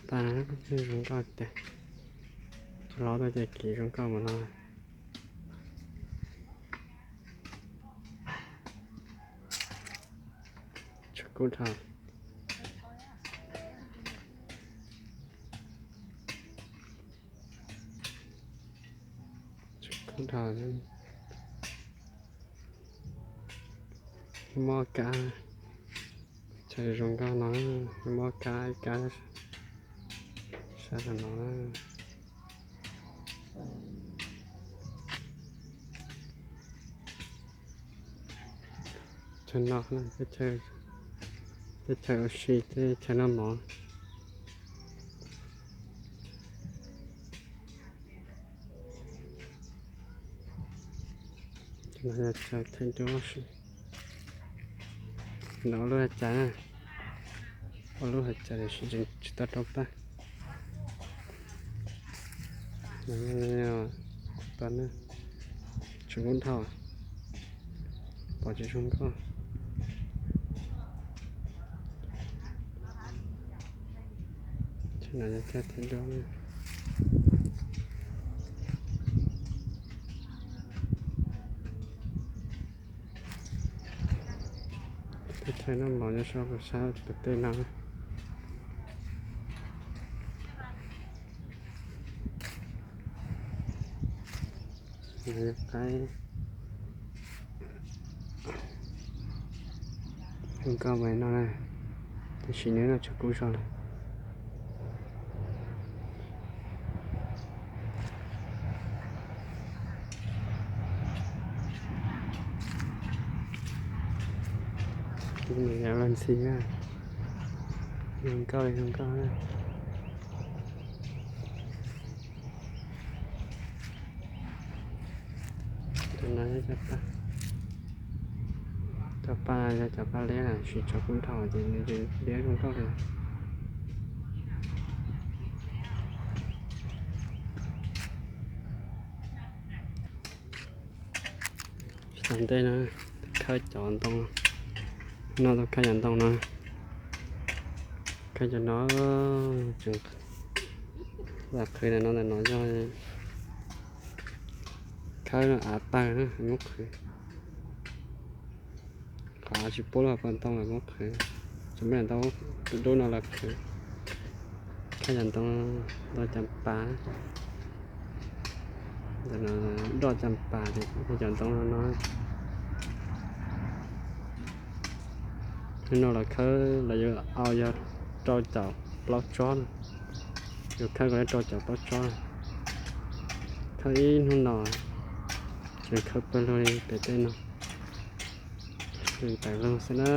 tag, zoo nkauj tiag. Hlob tuaj ces kiv zoo nkauj mus no. Tshav kub dhau. Tshav kub dhau. Mob kab, chaw zoo nkauj no, mob kab ib kab sab no. Chaw no, teb chaws ua si, teb chaws noj mov. Chaw theej duab si. No ua lub hav cas na, ua lub hav cas tiam sis tsis tau rau paj. Tseem kub dhau, pom tsis zoo nkauj. Teb chaws noj mov nyob sab puag sab pem tej no. Qaib zoo nkauj mas no na, tiam sis nws no tshav kub zog lawm. Tus me yam los ntxhi na, zoo nkauj li zoo nkauj na. Cov no yog cov paj, cov paj yog cov paj liab na, tab sis tshav kub dhau ces nws tsis liab zoo nkauj li. Tom ntej no khawb cov ntoo, no tau khawb cov ntoo no, khawb cov no tseem lam qhwv ntawm no, ntawm no yog khawb av tawg na, muab qhwv. Qhov tsis pub los pas ntoo los muab qhwv, tsuas muaj ntoo dub no los qhwv. Khawb cov ntoo, ntoo cas pas, doj cas pas, cov ntoo no. Hnub no lawv khawb, lawv yuav au yog rau caum plaub tsob na, yuav khawb kom rau caum plaub tsob. Khawb ib hnub no, tseem khawb pawg lug li pem tej no, tawm lug xwb na.